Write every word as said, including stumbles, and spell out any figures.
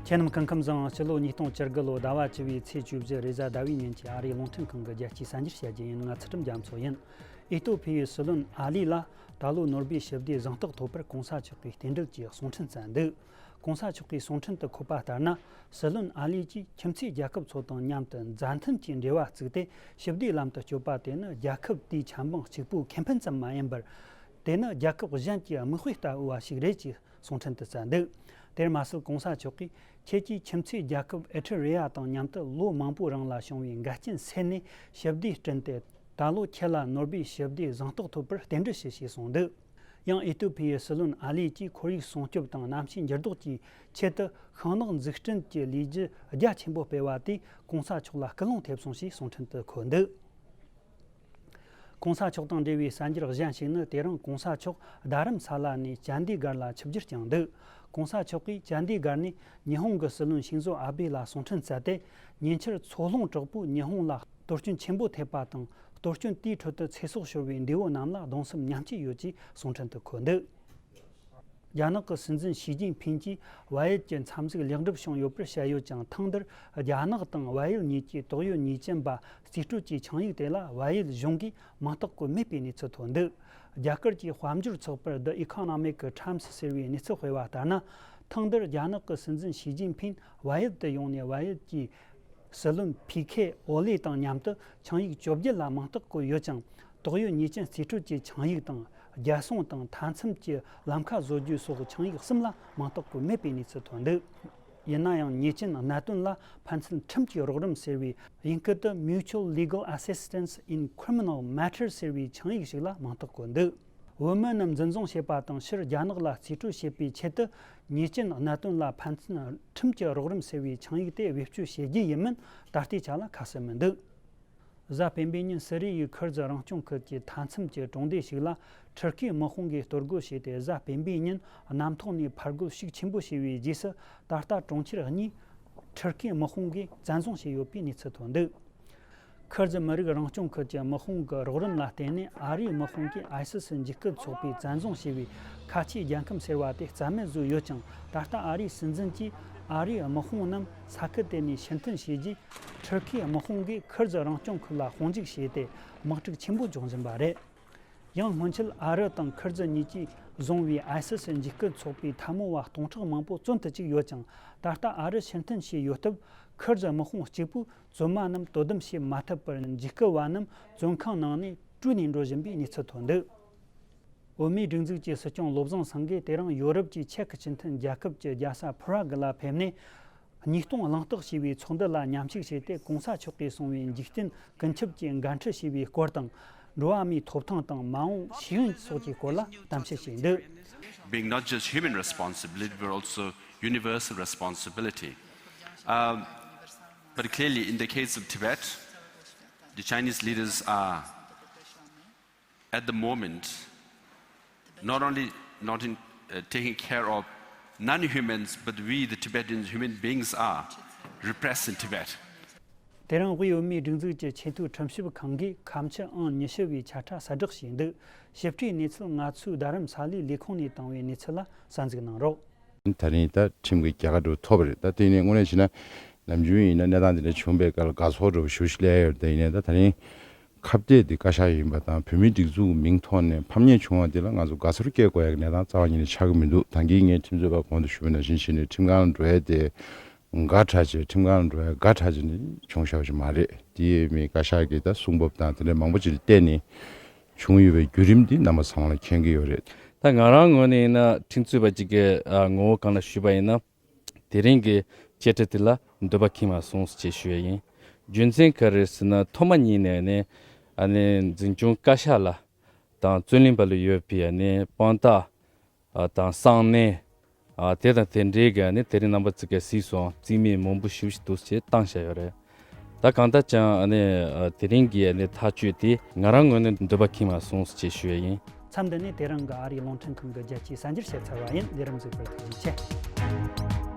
ཁྱེད་རྣམས་སྐུ་ཁམས་བཟང་། སྤྱི་ལོ་ཉིས་སྟོང་བཅུ་དགུ་ལོ་ཟླ་བ་བཅུ་བའི་ཚེས་བཅུ་བཞི་རེས་གཟའ་ཟླ་བའི་ཉིན་གྱི་ཨ་རིའི་རླུང་འཕྲིན་ཁང་གི་རྒྱལ་སྤྱིའི་གསར་འགྱུར་བཤད་རྒྱུ་ཡིན། ང་ཚུལ་ཁྲིམས་རྒྱ་མཚོ་ཡིན། ཨི་ཏོ་ཕི་ཡི་སྲིད་བློན་ཨ་ལི་ལ་ད་ལོ་ནོ་སྦེལ་ཞི་བདེའི་གཟེངས་རྟགས་ཐོབ་པར་གོང་ས་མཆོག་གིས་རྟེན་འབྲེལ་གྱི་གསུང་འཕྲིན་བསྩལ་འདུག་གོང་ས་མཆོག་གིས་གསུང་འཕྲིན་དུ་འཁོད་པ་ལྟར་ན། སྲིད་བློན་ཨ་ལི་ཀྱིས་ཁྱིམ་མཚེས་རྒྱལ་ཁབ་ཚོ་དང་མཉམ་དུ་མཛའ་མཐུན་གྱི་འབྲེལ་བ་བཙུགས་ཏེ་ཞི་བདེའི་ལམ་དུ་བསྐྱོད་པ་དེ་ནི་རྒྱལ་ཁབ་དེའི་ཆབ་འབངས་གཅིག་པུའི་ཁེ་ཕན་ཙམ་མ་ཡིན་པར། དེ་ནི་རྒྱལ་ཁབ་གཞན་གྱི་མིག་དཔེ་ལྟ་བུ་ཞིག་རེད་ཅེས་གསུང་འཕྲིན་དུ་བསྩལ་འདུག་དེར་མ་ཟད་གོང་ས་མཆོག་གིས། ཁྱེད་ཀྱིས་ཁྱིམ་མཚེས་རྒྱལ་ཁབ་ཨེ་ཐི་རི་ཡ་དང་མཉམ་དུ་ལོ་མང་པོའི་རིང་ལ་བྱུང་བའི་འགལ་རྐྱེན་སེལ་ནས་ཞི་བདེ་བསྐྲུན་ཏེ། ད་ལོ་ཁྱེད་ལ་ནོ་སྦེལ་ཞི་བདེའི་གཟེངས་རྟགས་ཐོབ་པར་རྟེན་འབྲེལ་ཞུ་ཞེས་གསུངས་འདུག་ཡང་ཨི་ཏོ་ཕི་ཡི་སྲིད་བློན་ཨ་ལི་ཀྱིས་ཁོར་ཡུག་སྲུང་སྐྱོབ་དང་གནམ་གཤིས་འགྱུར་ལྡོག་གི་ཆེད་དུ་ཤིང་ནགས་འཛུགས་སྐྲུན་གྱི་ལས་གཞི་རྒྱ་ཆེན་པོ་སྤེལ་བ་དེས་གོང་ས་མཆོག་ལ་སྐུལ་སློང་ཐེབས་སོང་ཞེས་གསུང་འཕྲིན་དུ་འཁོད་འདུག་གོང་ས་མཆོག་དང་འབྲེལ་བའི་གསར་འགྱུར་གཞན་ཞིག་ནི། དེ་རིང་གོང་ས་མཆོག་རྡ་རམ་ས་ལ་ནས་ཅན་དི་གྷར་ལ་ཆིབས་བསྒྱུར་བསྐྱངས་འདུག་གོང་ས་མཆོག་གིས་ཅན་དི་གྷར་ནས་ཉི་ཧོང་གི་སྲིད་བློན་ཤིན་ཛོ་ཨ་བྷེ་ལ་གསུང་འཕྲིན་བསྩལ་ཏེ། ཉེ་ཆར་འཚོ་རླུང་དྲག་པོས་ཉི་ཧོང་ལ་གཏོར་སྐྱོན་ཆེན་པོ་ཐེབས་པ་དང་། གཏོར་སྐྱོན་དེའི་ཁྲོད་དུ་ཚེ་སྲོག་ཤོར་བའི་འདས་པོ་རྣམས་ལ་གདུང་སེམས་མཉམ་སྐྱེད་ཡོད་ཅེས་གསུང་འཕྲིན་དུ་འཁོད་འདུག་རྒྱ་ནག་གི་སྲིད་འཛིན་ཞི་ཅིན་ཕིན་གྱིས་བལ་ཡུལ་གྱི་འཚམས་གཟིགས་ལེགས་འགྲུབ་བྱུང་ཡོད་པར་བཤད་ཡོད་ཀྱང་། ཐེངས་འདིར་རྒྱ་ནག་དང་བལ་ཡུལ་གཉིས་ཀྱི་དོགས་ཡོད་ཉེས་ཅན་པ་རྩིས་སྤྲོད་ཀྱི་ཆིངས་ཡིག་དེ་ལ་བལ་ཡུལ་གཞུང་གིས་མིང་རྟགས་བཀོད་མེད་པའི་གནས་ཚུལ་ཐོན་འདུག་རྒྱ་གར་གྱི་དཔལ་འབྱོར་ཚོགས་པར་The Economic Times ཟེར་བའི་གནས་ཚུལ་སྤེལ་བ་ལྟར་ན། ཐེངས་འདིར་རྒྱ་ནག་གི་སྲིད་འཛིན་ཞི་ཅིན་ཕིན་བལ་ཡུལ་དུ་ཡོང་ནས། བལ་ཡུལ་གྱི་སྲིད་བློན་ཕི་ཁེ་ཨོ་ལེ་དང་མཉམ་དུ་ཆིངས་ཡིག་བཅོ་བརྒྱད་ལ་མིང་རྟགས་བཀོད་ཡོད་ཅིང་། དོགས་ཡོད་ཉེས་ཅན་རྩིས་སྤྲོད་ཀྱི་ཆིངས་ཡིག་དང་། རྒྱལ་སྲུང་དང་མཐའ་མཚམས་ཀྱི་ལམ་ཁ་བཟོ་རྒྱུ་སོགས་ཆིངས་ཡིག་གསུམ་ལ་མིང་རྟགས་བཀོད་མེད་པའི་གནས་ཚུལ་ཐོན་འདུག་ཡིན་ན་ཡང་། ཉེས་ཅན་གནད་དོན་ལ་ཕན་ཚུན་ཁྲིམས་ཀྱི་རོགས་རམ་ཟེར་བའི་དབྱིན་སྐད་དུ་Mutual Legal Assistance in Criminal Matters ཟེར་བའི་ཆིངས་ཡིག་ཞིག་ལ་མིང་རྟགས་བཀོད་འདུག་བོད་མི་རྣམས་འཛིན་བཟུང་བྱེད་པ་དང་། ཕྱིར་རྒྱ་ནག་ལ་རྩིས་སྤྲོད་བྱེད་པའི་ཆེད་དུ། ཉེས་ཅན་གནད་དོན་ལ་ཕན་ཚུན་ཁྲིམས་ཀྱི་རོགས་རམ་ཟེར་བའི་ཆིངས་ཡིག་དེ་བེད་སྤྱོད་བྱེད་རྒྱུ་ཡིན་མིན་ད་ལྟའི་ཆ་ལ་ཁ་གསལ་མི་འདུག་གཟའ་སྤེན་པའི་ཉིན་སི་རི་ཡའི་ཁུར་ཛི་རང་སྐྱོང་ཁུལ་གྱི་མཐའ་མཚམས་ཀྱི་གྲོང་སྡེ་ཞིག་ལ་ཐུར་ཁེའི་དམག་དཔུང་གིས་གཏོར་རྒོལ་བྱས་ཏེ། གཟའ་སྤེན་པའི་ཉིན་གནམ་ཐོག་ནས་ཕར་རྒོལ་ཤུགས་ཆེན་པོ་བྱས་པའི་རྗེས་སུ། ད་ལྟ་གྲོང་ཁྱེར་གཉིས་ཐུར་ཁེའི་དམག་དཔུང་གིས་བཙན་བཟུང་བྱས་ཡོད་པའི་གནས་ཚུལ་ཐོན་འདུག་ཁུར་ཛི་མི་རིགས་རང་སྐྱོང་ཁུལ་གྱི་དམག་དཔུང་གི་རོགས་རམ་ལ་བརྟེན་ནས། ཨ་རིའི་དམག་དཔུང་གིས་ཨའི་སི་སི་འཇིགས་སྐུལ་ཚོགས་པས་བཙན་བཟུང་བྱས་པའི་ཁ་ཆེའི་རྒྱལ་ཁམས་ཟེར་བ་དེ་རྩ་མེད་བཟོས་ཡོད་ཅིང་། ད་ལྟ་ཨ་རིའི་སྲིད་འཛིན་གྱིས་ཨ་རིའི་དམག་དཔུང་རྣམས་ས་ཁུལ་དེ་ནས་ཕྱིར་འཐེན་བྱས་རྗེས། ཐུར་ཁེའི་དམག་དཔུང་གིས་ཁུར་ཛི་རང་སྐྱོང་ཁུལ་ལ་དཔུང་འཇུག་བྱས་ཏེ། དམག་འཁྲུག་ཆེན་པོ་འབྱུང་བཞིན་པ་རེད། ཡང་སྔོན་ཆད་ཨ་རི་དང་ཁུར་ཛི་གཉིས་ཀྱིས་བཟུང་བའི་ཨའི་སི་སི་འཇིགས་སྐུལ་ཚོགས་པའི་འཐབ་མོ་བ་སྟོང་ཕྲག་མང་པོ་བཙོན་དུ་བཅུག་ཡོད་ཅིང་། ད་ལྟ་ཨ་རི་ཕྱིར་འཐེན་བྱས་ཡོད་སྟབས། ཁུར་ཛི་དམག་དཔུང་གཅིག་པུས་བཙོན་མ་རྣམས་དོ་དམ་བྱེད་མ་ཐུབ་པར། འཇིགས་སྐུལ་བ་རྣམས་བཙོན་ཁང་ནང་ནས་བྲོས་ནས་འགྲོ་བཞིན་པའི་གནས་ཚུལ་ཐོན་འདུག་བོད་མིའི་སྒྲིག་འཛུགས་ཀྱི་སྲིད་སྐྱོང་བློ་བཟང་སེང་གེ་དེ་རིང་ཡོ་རོབ་ཀྱི་ཅེག་སྤྱི་མཐུན་རྒྱལ་ཁབ་ཀྱི་རྒྱལ་ས་ཕུ་རག་ལ་ཕེབས་ནས། ཉིས་སྟོང་གླེང་སྟེགས་ཞེས་པའི་ཚོགས་འདུ་ལ་མཉམ་ཞུགས་བྱས་ཏེ། གོང་ས་མཆོག་གིས་གསུངས་པའི་འཇིག་རྟེན་ཀུན་ཁྱབ་ཀྱི་འགན་འཁྲི་ཞེས་པའི་སྐོར་དང་། འགྲོ་བ་མིའི་ཐོབ་ཐང་དང་མ་འོངས་ཤེས་ཡོན་སོགས་ཀྱི་སྐོར་ལ་གཏམ་བཤད་བྱས་འདུག Being not just human responsibility, but also universal responsibility. Um, but clearly, in the case of Tibet, the Chinese leaders are at the moment, not only not in, uh, taking care of non-humans, but we, the Tibetans, human beings, are repressed in Tibet. དེ་རིང་དབུས་བོད་མིའི་སྒྲིག་འཛུགས་ཀྱི་ཆེས་མཐོའི་ཁྲིམས་ཞིབ་ཁང་གིས་ཁ་མཆུ་ཨང་ཉི་ཤུ་བའི་ཁྱབ་བསྒྲགས་གསལ་བསྒྲགས་བྱས་འདུག་ཞིབ་ཕྲའི་གནས་ཚུལ་ང་ཚོའི་རྡ་རམ་ས་ལའི་ལས་ཁུངས་ནས་བཏང་བའི་གནས་ཚུལ་ལ་གསན་གཟིགས་གནང་རོགས། ད་རིང་ད་ཁྲིམས་ཀྱི་རྒྱལ་ཁ་འགྲོ་ཐོབ་པ་རེད། ད་དེ་ནས་དངོས་གནས་བྱས་ན་ནམ་རྒྱུན་ཡིན་ན་གནས་སྟངས་དེ་འདྲ་བྱུང་བའི་སྐབས་ལ་དགའ་ཚོར་འདྲ་བོ་ཞེ་པོ་ཞིག་སླེབས་ཡོད་རེད། ད་ཡིན་ནའི་ད་ད་རིང་ཁ་གཏད་དེ་བཀའ་ཤག་ཡིན་པ་དང་། བོད་མིའི་སྒྲིག་འཛུགས་མིང་ཐོག་ནས་ཕམ་ཉེས་བྱུང་བ་དེ་ལ་ང་ཚོ་དགའ་ཚོར་སྐྱེ་དགོས་ཡག་གི་གནས་སྟངས་རྩ་བ་ཉིད་ནས་ཆགས་ཀྱི་མི་འདུག་ད་གིན་ངས་ཁྲིམས་རྩོད་པ་གོང་དུ་ཞུས་པ་ནང་བཞིན་བྱས་ནས་ཁྲིམས་ཁང་ལ་འགྲོ་ཡ་དེ་དགའ་དྲགས་བྱས། ཁྲིམས་ཁང་ལ་འགྲོ་ཡ་དགའ་དྲགས་བྱས་ནས་བྱུང་བཞག་པ་ཞིག་མ་རེད། དེ་མིན་བཀའ་ཤག་གིས་ད་གསུང་བབ་དང་དེ་འདྲ་མང་པོ་ཅིག་ལ་བལྟས་ནས་བྱུང་ཡོད་པའི་བརྒྱུད་རིམ་འདི་རྣམ་པ་ཚང་མ་ལ་མཁྱེན་གྱི་ཡོད་རེད། ད་ང་རང་ངོས་ནས་ཡིན་ན་ཁྲིམས་རྩོད་པ་ཅིག་གི་ཨ་ངོ་བོ་སྒང་ལ་ཞུས་པ་ཡིན་ན། དེ་རིང་གི་བཅད་ཁྲ་དེ་ལ་འདོད་པ་ཁེངས་པ་སོང་ཟེར་ཞུ་ཡ་ཡིན། རྒྱུ་མཚན་ག་རེ་ཟེར་ན། ཐོག་མ་ཉིད་ནས་ནི་ཨ་ནི་འཛིན་སྐྱོང་བཀའ་ཤག་ལ་དང་། རྩོད་གླེང་པ་ལ་ཡོད་པའི་ཨ་ནི་དཔང་རྟགས་ཨ་དང་། གསང་གནས་ཨ་དེ་དང་དེ་འདྲའི་གི་ཨ་ནི་དེ་རིང་རྣམ་པ་ཚོ་གིས་གཟིགས་སོང་། རྩིས་མེད་མང་པོ་ཞེ་པོ་ཞིག་འདུག་ཅེས་བཏང་བཞག་ཡོད་རེད། ད་གང་ལྟར་ཀྱང་ཨ་ནི་ཨ་དེ་རིང་གི་ཨ་ནི་ཐག་གཅོད་དེ་ང་རང་ངོས་ནས་འདོད་པ་ཁེངས་པ་སོང་ཟེར་ཞུ་ཡ་ཡིན། མཚམས་འདི་ནས་དེ་རིང་གི་ཨ་རིའི་རླུང་འཕྲིན་ཁང་གི་རྒྱལ་སྤྱིའི་གསར་འགྱུར་བཤད་ཚར་བ་ཡིན། ལས་རིམ་གཟིགས་པར་ཐུགས་རྗེ་ཆེ།